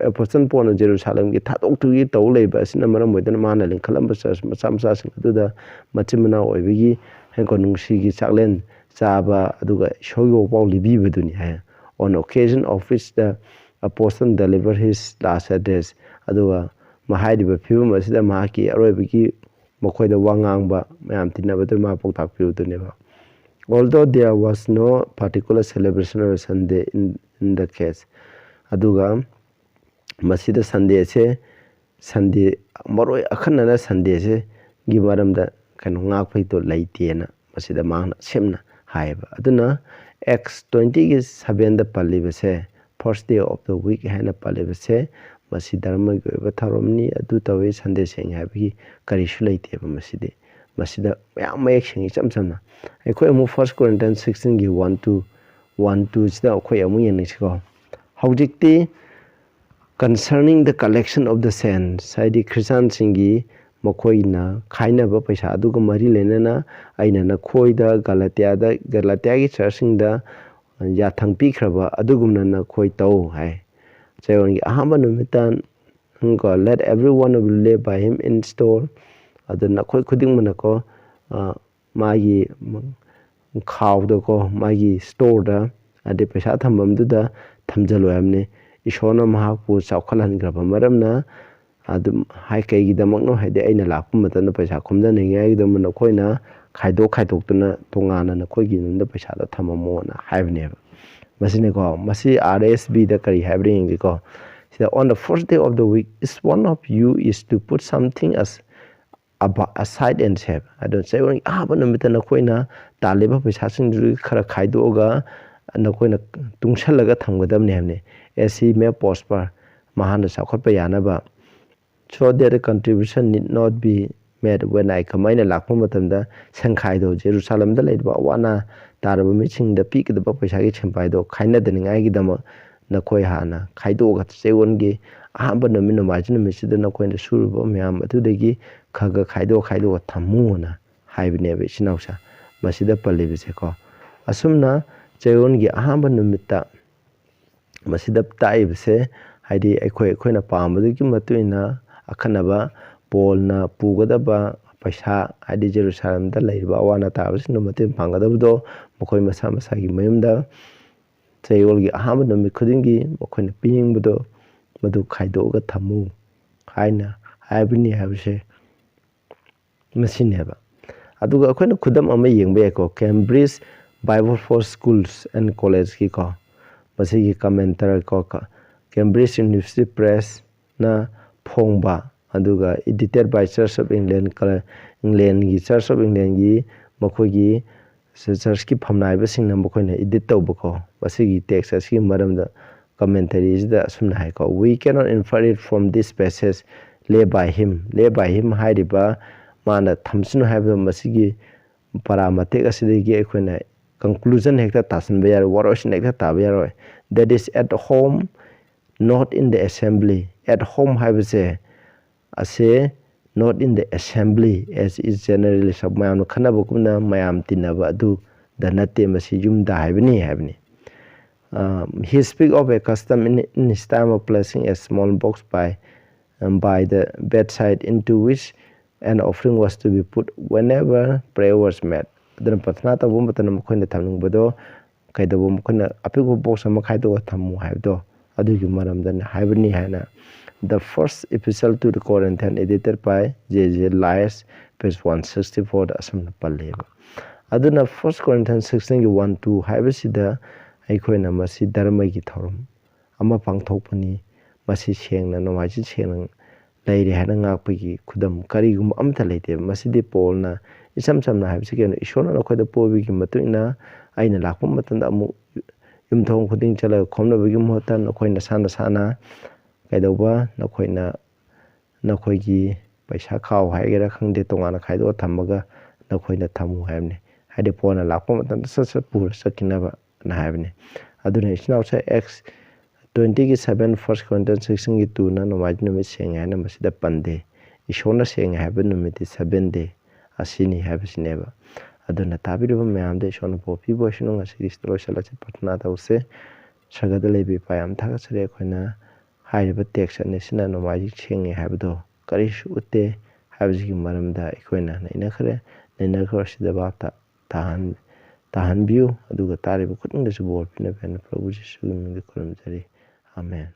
ꯑꯦꯄꯣꯁꯇꯜ ꯄꯣꯜꯅ ꯖꯦꯔꯨꯁꯥꯂꯦꯝꯒꯤ ꯊꯥꯗꯣꯛꯇꯨꯒꯤ ꯇꯧ ꯂꯩꯕ ꯑꯁꯤꯅ ꯃꯔꯝ ꯑꯣꯏꯗꯨꯅ ꯃꯥꯅ ꯂꯤꯡꯈꯠꯂꯝꯕ ꯆꯔꯆ ꯃꯆꯥ ꯃꯆꯥꯁꯤꯡ ꯑꯗꯨꯗ ꯃꯆꯤꯟ ꯃꯅꯥꯎ ꯑꯣꯏꯕꯒꯤ ꯍꯦꯟꯀꯣ ꯅꯨꯡꯁꯤꯒꯤ ꯆꯥꯛꯂꯦꯟ ꯆꯥꯕ, ꯑꯗꯨꯒ ꯏꯁꯣꯔꯒꯤ ꯋꯥꯄꯥꯎ ꯂꯤꯕꯤꯕꯗꯨꯅꯤ ꯍꯥꯏ꯫ "On occasion of which the apostle deliver his last address", ꯑꯗꯨꯒ ꯃ-, ꯍꯥꯏꯔꯤꯕ ꯐꯤꯕꯝ ꯑꯁꯤꯗ ꯃꯍꯥꯛꯀꯤ ꯑꯔꯣꯏꯕꯒꯤ ꯃꯈꯣꯏꯗ ꯋꯥ ꯉꯥꯡꯕ, ꯃꯌꯥꯝ ꯇꯤꯟꯅꯕꯗꯨ ꯃꯥ ꯄꯥꯎꯇꯥꯛ ꯄꯤꯕꯗꯨꯅꯦꯕ꯫ "Although there was no particular celebration of Sunday in, in the case", ꯑꯗꯨꯒ ꯃꯁꯤꯗ ꯁꯟꯗꯦꯁꯦ, ꯁꯟꯗꯦ, ꯃꯔꯨ ꯑꯣꯏ ꯑꯈꯟꯅꯅ ꯁꯟꯗꯦꯁꯦ ꯒꯤ ꯃꯔꯝꯗ ꯀꯩꯅꯣ ꯉꯥꯛꯄꯩꯗꯣ ꯂꯩꯇꯦꯅ ꯃꯁꯤꯗ ꯃꯍꯥꯛꯅ ꯁꯦꯝꯅ ꯍꯥꯏꯌꯦꯕ꯫ ꯑꯗꯨꯅ Acts twenty ꯒꯤ seven the ꯄꯜꯂꯤꯕꯁꯦ, "First day of the week" ꯍꯥꯏꯅ ꯄꯜꯂꯤꯕꯁꯦ, ꯃꯁꯤ ꯙꯔꯃꯒꯤ ꯑꯣꯏꯕ ꯊꯧꯔꯝꯅꯤ, ꯑꯗꯨ ꯇꯧꯏ, ꯁꯟꯗꯦ ꯁꯦꯡꯉꯤ ꯍꯥꯏꯕꯒꯤ ꯀꯔꯤꯁꯨ ꯂꯩꯇꯦꯕ ꯃꯁꯤꯗꯤ꯫ ꯃꯁꯤꯗ ꯃꯌꯥꯝ ꯃꯌꯦꯛ ꯁꯦꯡꯉꯤ ꯏꯆꯝ ꯆꯝꯅ꯫ ꯑꯩꯈꯣꯏ ꯑꯃꯨꯛ First Corinthians sixteen ꯒꯤ one to, one to ꯁꯤꯗ ꯑꯩꯈꯣꯏ ꯑꯃꯨꯛ ꯌꯦꯡꯅꯁꯤꯀꯣ꯫ ꯍꯧꯖꯤꯛꯇꯤ "Concerning the collection of the saints", ꯍꯥꯏꯗꯤ ꯈ꯭ꯔꯤꯁꯇꯥꯟꯁꯤꯡꯒꯤ ꯃꯈꯣꯏꯅ ꯈꯥꯏꯅꯕ ꯄꯩꯁꯥ ꯑꯗꯨꯒ ꯃꯔꯤ ꯂꯩꯅꯅ ꯑꯩꯅ ꯅꯈꯣꯏꯗ ꯒꯂꯥꯇꯤꯌꯥꯗ, ꯒꯂꯥꯇꯤꯌꯥꯒꯤ ꯆꯔꯆꯁꯤꯡꯗ ꯌꯥꯊꯪ ꯄꯤꯈ꯭ꯔꯕ ꯑꯗꯨꯒꯨꯝꯅ ꯅꯈꯣꯏ ꯇꯧ ꯍꯥꯏ꯫ ꯆꯌꯣꯜꯒꯤ ꯑꯍꯥꯟꯕ ꯅꯨꯃꯤꯠꯇ, ꯀꯣ, "Let every one of you lay by him in store", ꯑꯗꯨꯅ ꯑꯩꯈꯣꯏ ꯈꯨꯗꯤꯡꯃꯛꯅꯀꯣ, ꯑ, ꯃꯥꯒꯤ ꯈꯥꯎꯗꯀꯣ, ꯃꯥꯒꯤ ꯁ꯭ꯇꯣꯔꯗ, ꯍꯥꯏꯗꯤ ꯄꯩꯁꯥ ꯊꯝꯐꯝꯗꯨꯗ ꯊꯝꯖꯤꯜꯂꯣ ꯍꯥꯏꯕꯅꯤ꯫ ꯏꯁꯣꯔꯅ ꯃꯍꯥꯛꯄꯨ ꯆꯥꯎꯈꯠꯍꯟꯈ꯭ꯔꯕ ꯃꯔꯝꯅ ꯑꯗꯨꯝ ꯍꯥꯏ꯫ ꯀꯩꯒꯤꯗꯃꯛꯅꯣ ꯍꯥꯏꯗꯤ, ꯑꯩꯅ ꯂꯥꯛꯄ ꯃꯇꯝꯗ ꯄꯩꯁꯥ ꯈꯣꯝꯖꯅꯤꯡꯉꯥꯏꯒꯤꯗꯃꯛ ꯅꯈꯣꯏꯅ ꯈꯥꯏꯗꯣꯛ ꯈꯥꯏꯗꯣꯛꯇꯨꯅ ꯇꯣꯉꯥꯟꯅ ꯅꯈꯣꯏꯒꯤ ꯌꯨꯝꯗ ꯄꯩꯁꯥꯗꯣ ꯊꯝꯃꯝꯃꯣꯅ ꯍꯥꯏꯕꯅꯦꯕ꯫ ꯃꯁꯤꯅꯤꯀꯣ, ꯃꯁꯤ ꯑꯥꯔ ꯑꯦꯁ ꯕꯤꯗ ꯀꯔꯤ ꯍꯥꯏꯕ꯭ꯔꯥ ꯌꯦꯡꯁꯤꯀꯣ꯫ ꯁꯤꯗ, "On the first day of the week, each one of you is to put something as ab-, aside and save." ꯑꯗꯣ ꯆꯌꯣꯜꯒꯤ ꯑꯍꯥꯟꯕ ꯅꯨꯃꯤꯠꯇ ꯅꯈꯣꯏꯅ ꯇꯥꯜꯂꯤꯕ ꯄꯩꯁꯥꯁꯤꯡꯗꯨ ꯈꯔ ꯈꯥꯏꯗꯣꯛꯑꯒ ꯅꯈꯣꯏꯅ ꯇꯨꯡꯁꯜꯂꯒ ꯊꯝꯒꯗꯕꯅꯤ ꯍꯥꯏꯕꯅꯤ꯫ "As he may prosper", ꯃꯍꯥꯛꯅ ꯆꯥꯎꯈꯠꯄ ꯌꯥꯅꯕ꯫ "So that the contribution need not be made when I come." ꯑꯩꯅ ꯂꯥꯛꯄ ꯃꯇꯝꯗ ꯁꯦꯟꯈꯥꯏꯗꯣ, ꯖꯦꯔꯨꯁꯥꯂꯝꯗ ꯂꯩꯔꯤꯕ ꯑꯋꯥ ꯑꯅꯥ ꯇꯥꯔꯕ ꯃꯤꯁꯤꯡꯗ ꯄꯤꯒꯗꯕ ꯄꯩꯁꯥꯒꯤ ꯁꯦꯟꯄꯥꯏꯗꯣ ꯈꯥꯏꯅꯗꯅꯤꯡꯉꯥꯏꯒꯤꯗꯃꯛ ꯅꯈꯣꯏ ꯍꯥꯟꯅ ꯈꯥꯏꯗꯣꯛꯑꯒ, ꯆꯌꯣꯜꯒꯤ ꯑꯍꯥꯟꯕ ꯅꯨꯃꯤꯠ, ꯅꯣꯡꯃꯥꯏꯖꯤꯡ ꯅꯨꯃꯤꯠꯁꯤꯗ ꯅꯈꯣꯏꯅ ꯁꯨꯔꯨꯕ ꯃꯌꯥꯝ ꯑꯗꯨꯗꯒꯤ ꯈꯔ ꯈꯔ ꯈꯥꯏꯗꯣꯛ ꯈꯥꯏꯗꯣꯛꯑ ꯊꯝꯃꯨꯅ ꯍꯥꯏꯕꯅꯦꯕ, ꯏꯆꯤꯟ ꯏꯅꯥꯎꯁꯦ꯫ ꯃꯁꯤꯗ ꯄꯜꯂꯤꯕꯁꯦꯀꯣ, ꯑꯁꯨꯝꯅ ꯆꯌꯣꯜꯒꯤ ꯑꯍꯥꯟꯕ ꯅꯨꯃꯤꯠꯇ ꯃꯁꯤꯗ ꯇꯥꯛꯏꯕꯁꯦ, ꯍꯥꯏꯗꯤ ꯑꯩꯈꯣꯏ, ꯑꯩꯈꯣꯏꯅ ꯄꯥꯝꯕꯗꯨꯒꯤ ꯃꯇꯨꯡ ꯏꯟꯅ ꯑꯈꯟꯅꯕ ꯄꯣꯜꯅ ꯄꯨꯒꯗꯕ ꯄꯩꯁꯥ, ꯍꯥꯏꯗꯤ ꯖꯦꯔꯨꯁꯥꯂꯦꯝꯗ ꯂꯩꯔꯤꯕ ꯑꯋꯥ ꯑꯅꯥ ꯇꯥꯕꯁꯤꯡꯗ ꯃꯇꯦꯡ ꯄꯥꯡꯒꯗꯕꯗꯣ ꯃꯈꯣꯏ ꯃꯁꯥ ꯃꯁꯥꯒꯤ ꯃꯌꯨꯝꯗ ꯆꯌꯣꯜꯒꯤ ꯑꯍꯥꯟꯕ ꯅꯨꯃꯤꯠ ꯈꯨꯗꯤꯡꯒꯤ ꯃꯈꯣꯏꯅ ꯄꯤꯅꯤꯡꯕꯗꯣ ꯃꯗꯨ ꯈꯥꯏꯗꯣꯛꯑꯒ ꯊꯝꯃꯨ ꯍꯥꯏꯅ ꯍꯥꯏꯕꯅꯤ ꯍꯥꯏꯕꯁꯦ ꯃꯁꯤꯅꯦꯕ꯫ ꯑꯗꯨꯒ ꯑꯩꯈꯣꯏꯅ ꯈꯨꯗꯝ ꯑꯃ ꯌꯦꯡꯕ ꯌꯥꯏꯀꯣ, Cambridge Bible for Schools and Collegeꯀꯤꯀꯣ, ꯃꯁꯤꯒꯤ commentator ꯀꯣ, Cambridge University Pressꯅ ꯐꯣꯡꯕ, ꯑꯗꯨꯒ edited by Church of England, Englandꯒꯤ, Church of Englandꯒꯤ ꯃꯈꯣꯏꯒꯤ ꯆꯔꯆꯀꯤ ꯐꯝꯅꯥꯏꯕꯁꯤꯡꯅ ꯃꯈꯣꯏꯅ edit ꯇꯧꯕꯀꯣ, ꯃꯁꯤꯒꯤ text ꯑꯁꯤꯒꯤ ꯃꯔꯝꯗ commentaryꯁꯤꯗ ꯑꯁꯨꯝꯅ ꯍꯥꯏꯀꯣ, "We cannot infer it from this passage lay by him." Lay by him ꯍꯥꯏꯔꯤꯕ ꯃꯥꯅ ꯊꯝꯁꯅꯨ ꯍꯥꯏꯕ ꯃꯁꯤꯒꯤ ꯄꯔꯥ ꯃꯇꯦꯛ ꯑꯁꯤꯗꯒꯤ ꯑꯩꯈꯣꯏꯅ conclusion ꯍꯦꯛꯇ ꯇꯥꯁꯤꯟꯕ ꯌꯥꯔꯣꯏ, ꯋꯥꯔꯣꯏꯁꯤꯟ ꯍꯦꯛꯇ ꯇꯥꯕ ꯌꯥꯔꯣꯏ꯫ "That is at home, not in the assembly." At home ꯍꯥꯏꯕꯁꯦ ꯑꯁꯦ not in the assembly as is generally, ꯃꯌꯥꯝꯅ ꯈꯟꯅꯕꯒꯨꯝꯅ ꯃꯌꯥꯝ ꯇꯤꯟꯅꯕ ꯑꯗꯨꯗ ꯅꯠꯇꯦ, ꯃꯁꯤ ꯌꯨꯝꯗ ꯍꯥꯏꯕꯅꯤ ꯍꯥꯏꯕꯅꯤ꯫ Um, he speak of a custom in, in his time of placing a small box by, um, by the bedside into which an offering was to be put whenever prayer was made. ꯑꯗꯨꯅ ꯄ꯭ꯔꯊꯅꯥ ꯇꯧꯕ ꯃꯇꯝꯗ ꯃꯈꯣꯏꯅ ꯊꯝꯅꯤꯡꯕꯗꯣ ꯀꯩꯗꯧꯕ, ꯃꯈꯣꯏꯅ ꯑꯄꯤꯛꯄ box ꯑꯃ ꯈꯥꯏꯗꯣꯛꯑꯒ ꯊꯝꯃꯨ ꯍꯥꯏꯕꯗꯣ, ꯑꯗꯨꯒꯤ ꯃꯔꯝꯗꯅꯤ ꯍꯥꯏꯕꯅꯤ ꯍꯥꯏꯅ The First Epistle to the Corinthians, edited by J J Lyons, page one sixty fourꯗ ꯑꯁꯨꯝꯅ ꯄꯜꯂꯦꯕ꯫ ꯑꯗꯨꯅ First Corinthians sixteenꯒꯤ one two ꯍꯥꯏꯕꯁꯤꯗ ꯑꯩꯈꯣꯏꯅ ꯃꯁꯤ ꯙꯔꯃꯒꯤ ꯊꯧꯔꯝ ꯑꯃ ꯄꯥꯡꯊꯣꯛꯄꯅꯤ, ꯃꯁꯤ ꯁꯦꯡꯅ, ꯅꯣꯡꯃꯥꯏꯖꯤꯡ ꯁꯦꯡꯅ ꯂꯩꯔꯦ ꯍꯥꯏꯅ ꯉꯥꯛꯄꯒꯤ ꯈꯨꯗꯝ ꯀꯔꯤꯒꯨꯝꯕ ꯑꯃꯠꯇ ꯂꯩꯇꯦꯕ꯫ ꯃꯁꯤꯗꯤ ꯄꯣꯜꯅ ꯏꯆꯝ ꯆꯝꯅ ꯍꯥꯏꯕꯁꯤ ꯀꯩꯅꯣ? ꯏꯁꯣꯔꯅ ꯅꯈꯣꯏꯗ ꯄꯣꯏꯕꯒꯤ ꯃꯇꯨꯡ ꯏꯟꯅ ꯑꯩꯅ ꯂꯥꯛꯄ ꯃꯇꯝꯗ ꯑꯃꯨꯛ ꯌꯨꯝꯊꯣꯡ ꯈꯨꯗꯤꯡ ꯆꯠꯂꯒ ꯈꯣꯝꯅꯕꯒꯤ ꯃꯍꯨꯠꯇ ꯅꯈꯣꯏ ꯅꯁꯥ ꯅꯁꯥꯅ ꯀꯩꯗꯧꯕ, ꯅꯈꯣꯏꯅ ꯅꯈꯣꯏꯒꯤ ꯄꯩꯁꯥ ꯈꯥꯎ ꯍꯥꯏꯒꯦꯔꯥ ꯈꯪꯗꯦ, ꯇꯣꯉꯥꯟꯅ ꯈꯥꯏꯗꯣꯛꯑ ꯊꯝꯃꯒ ꯅꯈꯣꯏꯅ ꯊꯝꯃꯨ ꯍꯥꯏꯕꯅꯤ꯫ ꯍꯥꯏꯗꯤ ꯄꯣꯜꯅ ꯂꯥꯛꯄ ꯃꯇꯝꯗ ꯁꯠ ꯁꯠ ꯄꯨꯔ ꯆꯠꯈꯤꯅꯕꯅ ꯍꯥꯏꯕꯅꯤ꯫ ꯑꯗꯨꯅ ꯏꯆꯤꯟ ꯏꯅꯥꯎꯁꯦ Acts twentyꯒꯤ seven, First Corinthians sixteenꯒꯤ twoꯅ ꯅꯣꯡꯃꯥꯏꯖꯤꯡ ꯅꯨꯃꯤꯠ ꯁꯦꯡꯉꯦ ꯍꯥꯏꯅ ꯃꯁꯤꯗ ꯄꯟꯗꯦ꯫ ꯏꯁꯣꯔꯅ ꯁꯦꯡꯉꯦ ꯍꯥꯏꯕ ꯅꯨꯃꯤꯠꯇꯤ seven day ꯑꯁꯤꯅꯤ ꯍꯥꯏꯕꯁꯤꯅꯦꯕ꯫ ꯑꯗꯨꯅ ꯇꯥꯕꯤꯔꯤꯕ ꯃꯌꯥꯝꯗ ꯏꯁꯣꯔꯅ ꯕꯣꯔ ꯄꯤꯕ ꯑꯣꯏꯁꯅꯨ꯫ ꯉꯁꯤꯒꯤ ꯁꯤꯗ ꯂꯣꯏꯁꯤꯜꯂꯁꯤ, ꯄ꯭ꯔꯊꯅꯥ ꯇꯧꯁꯦ꯫ ꯁꯔꯒꯗ ꯂꯩꯕ ꯏꯄꯥ, ꯌꯥꯝ ꯊꯥꯒꯠꯆꯔꯤ꯫ ꯑꯩꯈꯣꯏꯅ ꯍꯥꯏꯔꯤꯕ text ꯑꯅꯤꯁꯤꯅ ꯅꯣꯡꯃꯥꯏꯖꯤꯡ ꯁꯦꯡꯉꯦ ꯍꯥꯏꯕꯗꯣ ꯀꯔꯤꯁꯨ ꯎꯠꯇꯦ ꯍꯥꯏꯕꯁꯤꯒꯤ ꯃꯔꯝꯗ ꯑꯩꯈꯣꯏꯅ ꯅꯩꯅꯈ꯭ꯔꯦ꯫ ꯅꯩꯅꯈ꯭ꯔꯁꯤꯗ ꯚꯥꯞꯇ ꯇꯥꯍꯟ-, ꯇꯥꯍꯟꯕꯤꯌꯨ, ꯑꯗꯨꯒ ꯇꯥꯔꯤꯕ ꯈꯨꯗꯤꯡꯗꯁꯨ ꯕꯣꯔ ꯄꯤꯅꯕ ꯍꯥꯏꯅ ꯄ꯭ꯔꯚꯨ ꯖꯤꯁꯨꯒꯤ ꯃꯤꯡꯗ ꯈꯨꯔꯨꯝꯖꯔꯤ꯫ ꯑꯥꯃꯦꯟ꯫